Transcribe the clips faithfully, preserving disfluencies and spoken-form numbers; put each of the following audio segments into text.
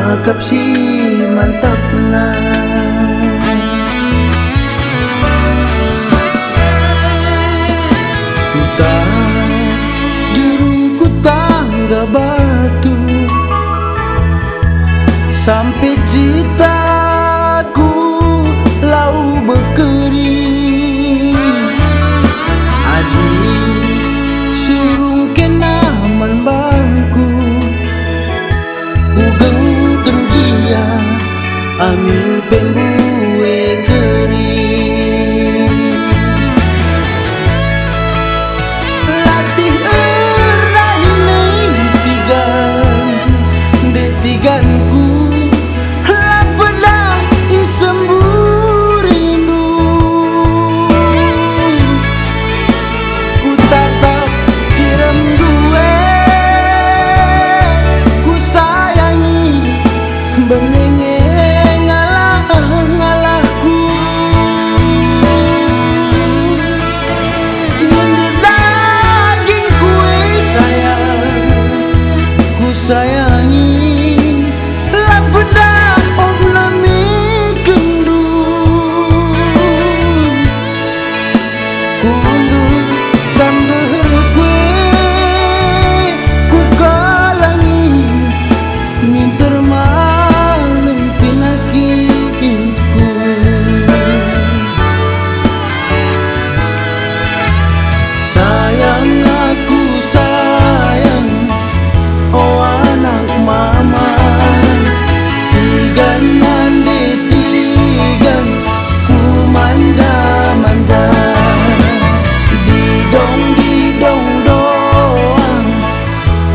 Akap si mantapna. Kuta jurung, kuta tangga batu, sampe jitaku lau bekeri. Adi surung kena man bangku, kugengken gia amin pe mbue keri. Latih erdahin tigan, nde tiganku, la pedah isemburindu. Kutatap ciremndu e, kusayangi benenge ngalah-ngalahku. Ngendet dagingku e sayang, kusayangi, la pedah om lemikenndu. Kundul kam deherku e, kukalangi, minter malem pinakitku. Sayang, aku sayang, o anak mama, tigan nande tigan ku manja-manja. Didong-didong doang,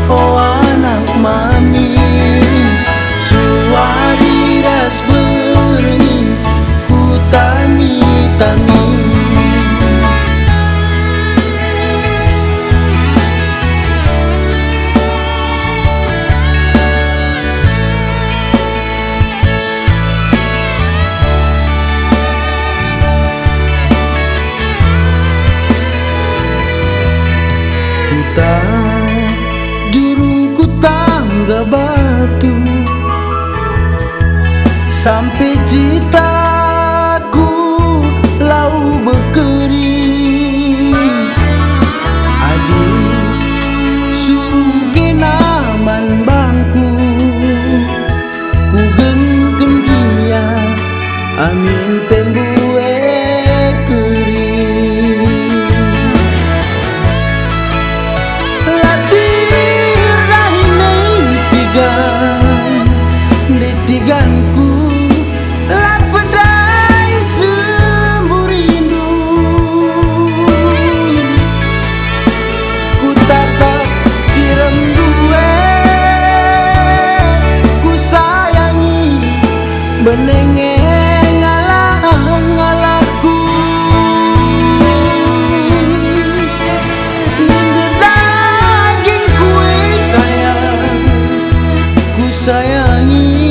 o anak mami, suari ras berngi kutami-tami. Kuta jurung, kuta tangga batu, sampe citaku lau bekeri. Adi surung kena man bangku, kugengken gia amin pe mbue keri. Latih rahi nai tigan, nde tiganku, la pedai semburindu. Kutatap ciremndu e, kusayangi, benenge ngalah-ngalahku. Ninde dagingku e sayang, kusayangi.